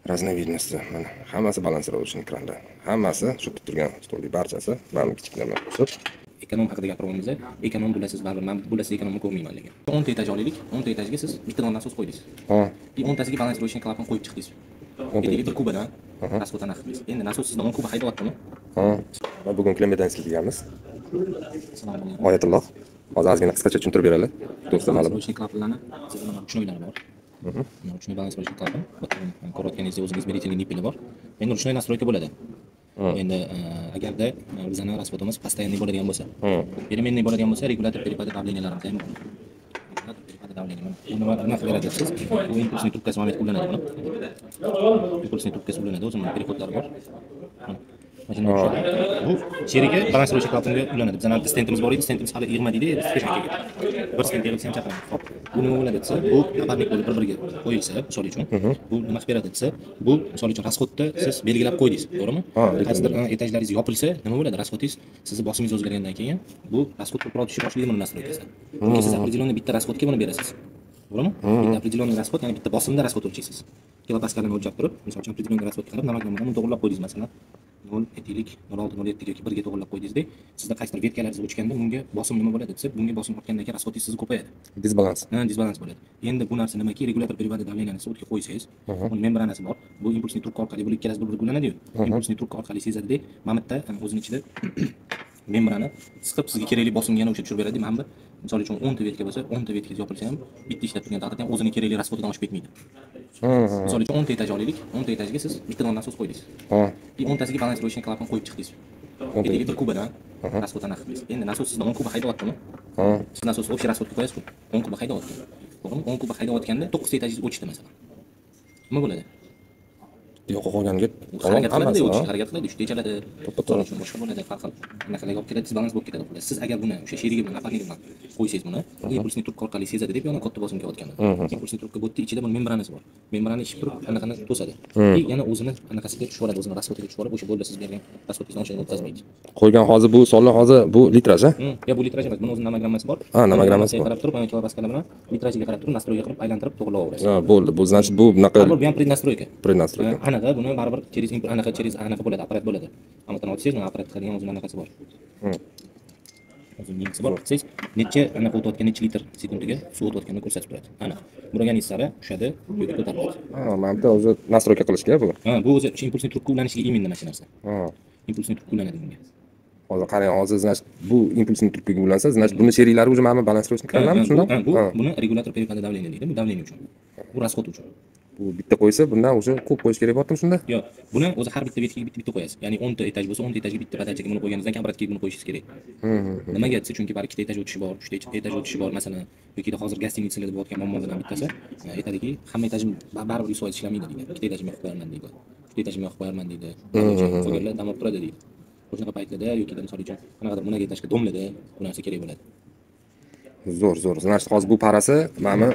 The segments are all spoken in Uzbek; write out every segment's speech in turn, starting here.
Разновидности mana hammasi балансировочный kranda. Hammasi shu turgan stolning barchasi, mana kichiklar bilan qo'shib. Эконом haqida gapiryapmiz. Эконом bo'lasiz baribir, men bo'lasiz эконом ni ko'rmayman lekin. 10 ta этаж olaylik, 10 ta этаж ga siz bitta dona nasos qo'ydingiz. Ha. И 10 tasiga балансировочный klapan qo'yib chiqdingiz. Aytaylik, 1 kubadan расход anaqa qildingiz. Endi nasos sizdan 10 kuba haydayaptimi? Ha. Mana bugun Klemedanskiy kelganmiz. Assalomu alaykum. Oyatulloh. Hozir ozgina qisqacha tushuntirib beradi. Do'stlar, ma'lum. Балансировочный klapanlarni sizda mana ручной lari bor. Mana ручной балансировочный klapan. Ko'rayotganingizdek o'zingiz измерительный ниппель i bor. Endi ручной настройка bo'ladi. Endi agarda bizani расход imiz постоянный bo'ladigan bo'lsa, переменный bo'ladigan bo'lsa, регулятор перепада давления larimiz ham bor. Регулятор перепада давления. Mana bu nima qilib beradi siz? Bu импульсный trubkasi mana bu yerga ulanadi buni. Импульсный trubkasi ulanadi, o'zini переход lari bor. Mana shunday o'xshaydi. Bu sherigi балансировочный klapanga ulanadi. Bizani bitta stendimiz bor edi, stendimiz hali yig'madikda, biz kechga bir stend yig'ilsa ham chaqiramiz. Hop. Bu nima bo'ladi desa, bu напарник bo'lib bir-biriga qo'yilsa, misol uchun, bu nima qilib beradi desa, bu misol uchun расход ni siz belgilab qo'ydingiz, to'g'rimi? Qaysidir этаж laringiz yopilsa, nima bo'ladi? Расход ingiz sizni bosimingiz o'zgargandan keyin bu расход ko'proq tushib boshlaydi buni настройка sida. Chunki siz определенный bitta расход ga buni berasiz. To'g'rimi? Bitta определенный расход, ya'ni bitta bosimda расход o'lchaysiz. Kilopaskalini o'lchab turib, misol uchun определенный расход ga qarab, namagramdan uni to'g'rilab qo'ydingiz masalan. 0 aytaylik, 0.6, 0.7 yoki 1 ga to'g'rilab qo'ydingizda, sizda qaysidir ветка laringiz o'chganda bunga bosim nima bo'ladi desa, bunga bosim ortgandan keyin расход ingiz sizni ko'payadi. Disbalans. Ha, disbalans bo'ladi. Endi bu narsa nimaki, регулятор перепада давления ni siz o'tga qo'ysangiz, uni membranasi bor. Bu импульсный trubka orqali, bu ikkalasi bir-biriga ulanadi-yu. Импульсный trubka orqali sezadida, mana bu yerda o'zini ichida membrana siqib sizga kerakli bosimga yana o'sha tushirib beradi. Mana bu misol uchun 10 ta ветка bo'lsa, 10 ta ветка yopilsa ham bitta ishlab turgan taqdirda ham o'zini kerakli расход idan oshib ketmaydi. Misol uchun 10 ta этаж olaylik, 10 ta этаж ga siz bitta dona nasos qo'ydingiz. И 10 tasiga балансировочный klapan qo'yib chiqdingiz. Aytaylik, 1 kubadan расход anaqa qildingiz. Endi nasos sizdan 10 kuba haydayaptimi? Siz nasos общий расход ga qo'yasiz-ku. 10 kuba haydayapti. To'g'rimi? 10 kuba haydayotganda 9 ta этаж ingiz o'chdi masalan. Nima bo'ladi? Yo'q, qolganiga harakat qiladi, o'chish harakat qiladi, uchta echaladi. To'ppa-to'g'ri. Misol uchun boshqa bo'ladi, har xil anaqalarga olib keladi, disbalans bo'lib ketadi. Xullas, siz agar buni o'sha sherigi bilan, напарник bilan qo'ysangiz buni, импульсный trubka orqali sezadi deb yana katta bosim kelayotganini. Импульсный trubka bu yerda ichida buni membranasi bor. Membrani ishib turib, anaqani to'sadi. И yana o'zini anaqasiga tushib oladi, o'zini расход iga tushib olib, o'sha bo'ldi siz bergan расход ingizdan o'shani o'tkazmaydi. Qo'ygan hozir bu sonlar hozir bu litraj, ha? Ya bu litraj emas, buni o'zini namogrammasi bor. Ha, namogrammasi bor. Qarab turib, mana kilopaskal bilan litrajiga qarab turib, настройка qilib, aylantirib to'g'rilab olasiz. Ha, bo'ldi. Bu значит bu bunaqa Baribir bu ham преднастройка. Преднастройка. Anaqa buni baribir через anaqa через anaqa bo'ladi, apparat bo'ladi. Amatdan ochsangiz, mana apparat qiladigan o'zini anaqasi bor. O'zini linkasi bor. Qilsangiz, necha anaqa o'tayotgan, necha litr sekundiga suv o'tayotganini ko'rsatib turadi. Aniq. Buragan sari tushadi yoki ko'tariladi. Ha, mana bu o'zi настройка qilishga bu. Ha, bu o'zi o'sha импульсный trubka ulanishiga именно mana shu narsa. Ha. Импульсный trubka ulanadi bunga. Hozir qarang, hozir значит bu импульсный trubkaga ulansa, значит buni sheriklari уже mana балансировочный kranlarmi shunda? Ha, bu buni регулятор перепада давления deydi. Bu давление uchun. Bu расход uchun. Bu bitta qo'ysa, bundan уже ko'p qo'yish kerak bo'ptimi shunda? Yo'q, buni o'zi har bitta ветка ga bitta-bitta qo'yasiz. Ya'ni 10 ta этаж bo'lsa, 10 ta этаж ga bitta подача ga buni qo'yganingizdan keyin обратка ga buni qo'yishingiz kerak. Nimaga desa, chunki bari ikkita этаж o'tishi bor, uchta этаж o'tishi bor, masalan, yoki hozir гостиница larda bo'layotgan muammolardan bittasi, aytadiki, hamma этаж im baribir 100% ishlamaydi deydi. Ikkita этаж im yoqib qo'yarman deydi. Uchta этаж im yoqib qo'yarman deydi. Qolganlar dam olib turadi deydi. O'shanaqa paytlarda yoki misol uchun qanaqadir многоэтажка дом larda bu narsa kerak bo'ladi. Zo'r, zo'r. Значит, hozir bu пара si mana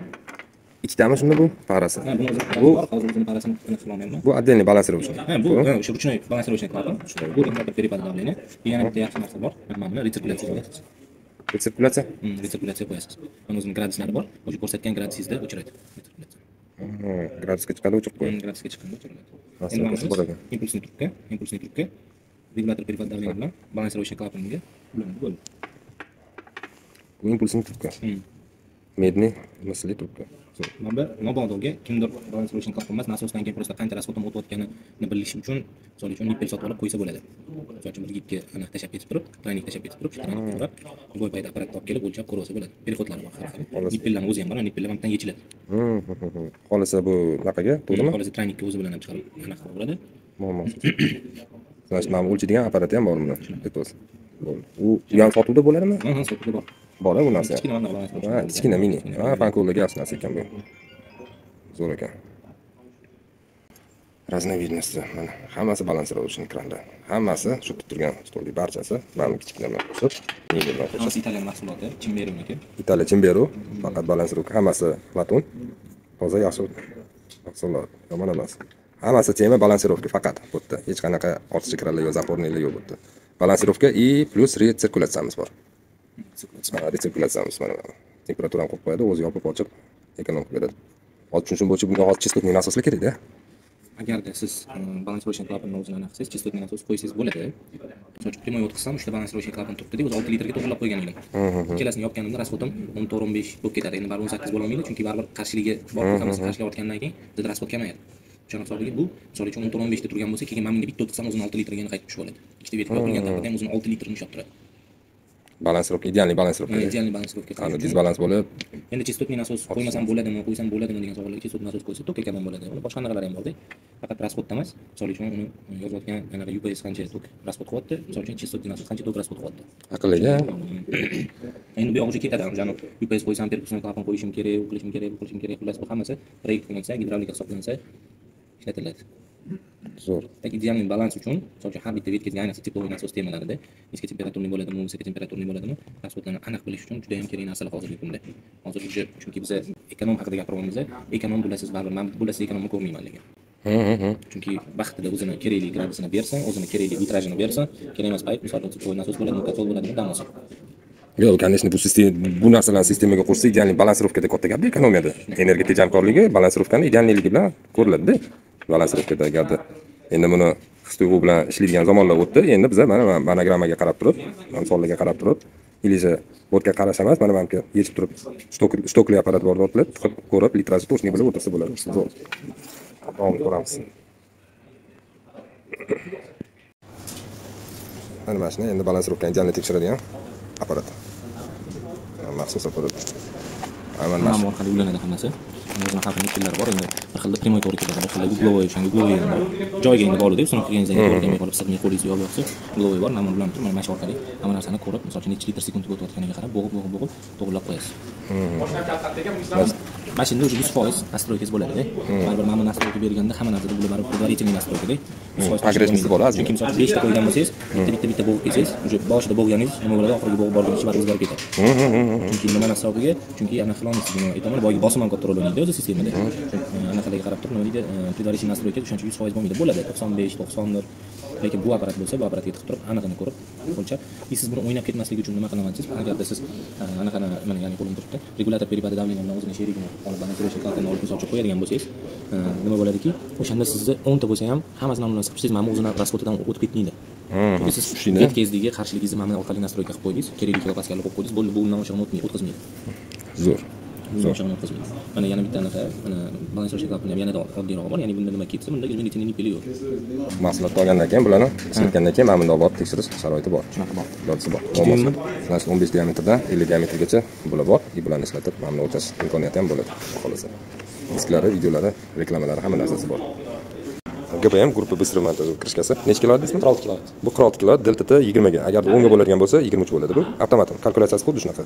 ikkitami shunda bu пара si? Ha, buni o'zi Bu bor, hozir o'zini пара sini aniq qila olmayapman. Bu отдельный балансировочный. Ha, bu o'sha ручной балансировочный klapan. Bu регулятор перепада давления. Yana bitta yaxshi narsa bor. Mana buni retsirkulyatsiya qo'yasiz. Retsirkulyatsiya? Retsirkulyatsiya qo'yasiz. Buni o'zining graduslari bor. O'sha ko'rsatgan gradusingizni o'chiradi. Retsirkulyatsiya. Gradusga chiqadi, o'chirib qo'yadi. Gradusga chiqqanda o'chiriladi. Настройка si bor ekan. Импульсный trubka, импульсный trubka регулятор перепада давления bilan балансировочный klapanga ulanadi, bo'ldi. Bu импульсный trubka. Медный, misli trubka. Mana bu mabodoga kimdir балансировочный klapan emas, nasosdan keyin просто qancha расход im o'tayotganini bilish uchun, misol uchun ниппель sotib olib qo'ysa bo'ladi. Misol uchun 1-2 aniq tashlab ketib turib, тройник tashlab ketib turib, shu тройник ni o'rab, любой payt apparatni olib kelib o'lchab ko'rib olsa bo'ladi. Переход lari bor har xil. Ниппель larni o'zi ham bor, ниппель lar mana bundan yechiladi. Xohlasa bu naqaga, to'g'rimi? Xohlasa тройник ka o'zi bilan ham chiqarib anaqa qilib. Muammosi. Значит, mana bu o'lchaydigan apparati ham bor buni. Aytasiz. Bo'ldi. U ham sotuvda bo'ladimi? Ha, sotuvda bor. Bor bu narsa. Kichkina mana balans. Ha, kichkina mini. Ha, fankollarga yaxshi narsa ekan bu. Zo'r ekan. Разновидности mana hammasi балансировочный kranda. Hammasi shu turgan stolning barchasi, mana kichiklar bilan qo'shib, mini bilan qo'shib. Hammasi Italiya mahsuloti, Chimberoniki. Italiya Chimbero, faqat балансировка hammasi латунь. Toza yaxshi mahsulot, yomon emas. Hammasi тема балансировка faqat bu yerda. Hech qanaqa ortiqcha kranlar yo'q, запорный lar yo'q bu yerda. Балансировка и плюс retsirkulyatsiyamiz bor. Retsirkulyatsiyamiz mana. Temperaturani qo'yib qo'yadi, o'zi yopib ochib, эконом qilib beradi. Hozir tushunishim bo'yicha bunga hozir частотный nasoslar kerak-da. Agarda siz балансировочный klapanni o'zini anaqa qilsangiz, частотный nasos qo'ysangiz bo'ladi. Misol uchun, прямой o'tkazsam, uchta балансировочный klapan turibdi-da, o'zi 6 litrga to'g'rilab qo'ygan edim. Ikkalasini yopganimda расход im 14-15 bo'lib ketadi. Endi baribir 18 bo'lolmaydi, chunki baribir qarshiligi bor, hammasi qarshilik ortgandan keyin bizda расход kamayadi. O'shani hisobiga bu, misol uchun, 14-15 da turgan bo'lsa, keyin mana bunga bitta o'tkazsam, o'zini 6 litrga yana qaytib tushib oladi. Ikkita ветка yopilgan taqdirda ham o'zini 6 litrini ushlab turadi. Балансировка, идеальный балансировка. Идеальный балансировка. Qani дисбаланс bo'lib, Endi частотный nasos qo'ymasam bo'ladimi, qo'ysam bo'ladimi degan savollarga частотный nasos qo'ysa, tok эконом bo'ladi. Uni boshqa anaqalar ham borda. Faqat расход da emas. Misol uchun, uni yozayotgan anaqa UPS qancha tok расход qilyapti, misol uchun, частотный nasos qancha tok расход qilyapti. Aqlli. Endi bu yog'i ketadi. O'shani UPS qo'ysam, перекусной klapan qo'yishim kerak, u qilishim kerak, bu qilishim kerak. Xullas, bu hammasi proyekt qilinsa, gidravlika hisoblansa ishlatiladi. Zo'r. Так, идеальный balans uchun, misol uchun, har bitta ветка ga, ayniqsa тепловой nasos temalarida, низкотемпературный bo'ladimi, высокотемпературный bo'ladimi, расход larni aniq bilish uchun juda ham kerak narsalar hozirgi kunda. Hozir уже, chunki biza эконом haqida gapiryapmiz, эконом bo'lasiz baribir, men bo'lasiz эконом ni ko'rmayman lekin. Chunki vaqtida o'zini kerakli gradusini bersin, o'zini kerakli litrajini bersin, kerak emas payt, misol uchun, тепловой nasos bo'ladimi, котёл bo'ladimi, dam olsin. Yo'q, конечно, bu sistema, bu narsalarni sistemaga qo'shsa, идеальный балансировка da katta gapda ekonomiyada. Energiya tejamkorligi балансировка ni идеальный ligi bilan ko'riladi-da. Балансировка da agarda endi buni his tuyg'u bilan ishlaydigan zamonlar o'tdi. Endi biza mana monogrammaga qarab turib, misollarga qarab turib, или же vodka qarash emas, mana bu yechib turib, шток li apparat bor, ortib, tiqib ko'rib, litraji точный bilib o'tirsa bo'ladi. Zo'r. Davom ko'ramiz. Mana shuni endi балансировка ni идеальный tekshiradigan apparat. Maxsus apparat. Mana bu orqali ulanadi hammasi. O'zini har xil nipellari bor. Endi bir xilda прямой to'g'ri keladi, bir xilda угловой, o'shanga угловой ham bor. Joyiga endi bog'liqda, ustini qilganingizdan keyin to'g'ri kelmay qolib, sig'may qo'lingizni yo'q yo'qsa, угловой bor. Mana bilan turib, mana shu orqali hamma narsani ko'rib, misol uchun, necha litr sekundga o'tayotganiga qarab, bo'g'ib, bo'g'ib, bo'g'ib to'g'rilab qo'yasiz. Mana shunda уже 100% настройка si bo'ladi-da. Baribir mana bu настройка berganda hamma narsada bular baribir предварительный настройка da. 100% Погрешность bor ozgina. Chunki misol uchun 5 ta qo'ygan bo'lsangiz, bitta bitta bitta bo'g'ib kelsangiz, уже boshida bo'g'ganingiz nima bo'ladi, oxirgi bo'g'ib borguncha baribir o'zgarib ketadi. Chunki nimani hisobiga? Chunki ana qilolmaysiz buni. Aytaman, boyagi bosim ham katta rol o'ynaydi o'zi sistemada. Anaqalarga qarab turib, nima deydi, предварительный настройка o'shancha 100% bo'lmaydi. Bo'ladi 95, 90dir. Lekin bu apparat bo'lsa, bu apparatga tiqib turib, aniqini ko'rib, o'lchab, siz buni o'ynab ketmasligi uchun nima qilaman siz? Agarda siz anaqani, mana, ya'ni qo'lim turibdi, регулятор перепада давления bilan o'zini sherigini olib, балансировочный klapanni olib, misol uchun, qo'yadigan bo'lsangiz, nima bo'ladiki, o'shanda sizni 10 ta bo'lsa ham hammasini bilan siqib chiqsangiz, mana bu o'zini расход idan o'tib ketmaydi. Chunki siz ветка ngizdagi qarshiligingizni mana orqali настройка qilib qo'ydingiz, kerakli kilopaskalni qo'yib qo'ydingiz, bo'ldi, bu undan oshig'ini o'tmaydi, o'tkazmaydi. Zo'r. Zo'r. O'tkazmaydi. Mana yana bitta anaqa, mana балансировочный klapanni ham yanada oddiyrog'i bor, ya'ni bunda nima ketsa, bunda измерительный nipeli yo'q. Mahsulotni olgandan keyin bularni ishlatgandan keyin mana bunda olib borib tekshirish sharoiti bor. Shunaqa bor. Ilojisi bor. Значит, 15 diametrdan 50 diametrgacha bular bor. Bularni ishlatib, mana buni o'lchash imkoniyati ham bo'ladi. Xohlasa. Disklari, videolari, reklamalari, hamma narsasi bor. GPM группа быстрого монтажа крышка si. Necha kilovat deysizmi? 46 kilovat. Bu 46 kilovat, delta T 20 ga. Agar 10 ga bo'ladigan bo'lsa, 23 bo'ladi bu. Avtomat kalkulyatsiyasi xuddi shunaqa.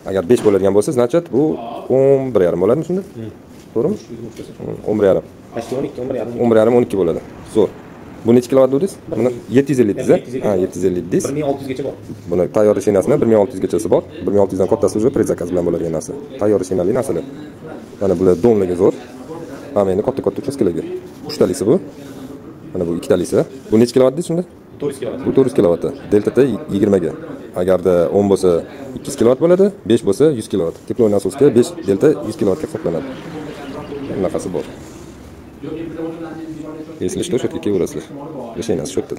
Agar 5 bo'ladigan bo'lsa, значит, bu 11,5 bo'ladimi shunda? To'g'rimi? 11,5. Почти 12, 11,5. 11,5 12 bo'ladi. Zo'r. Bu necha kilovat dedingiz? Buni 750 dedingiz, ha? 750 dedingiz. 1600 gacha bor. Buni tayyor reshinasini 1600 gachasi bor. 1600 dan kattasi уже предзаказ bilan bo'ladigan narsa. Tayyor reshinali narsalar. Mana bular donligi zo'r. Mana endi katta-katta uchastkalarga. 3talisi bu. Mana bu 2talisi. Bu necha kilovat dedingiz shunda? 400 kilovat. Bu 400 kilovat. Delta T 20 ga. Agarda 10 bo'lsa 200 kilovat bo'ladi, 5 bo'lsa 100 kilovat. Тепловой nasosga 5 delta 100 kilovatga hisoblanadi. Bunaqasi bor. Если что, shu yerga kelaverasizlar. Reshinasi shu yerda.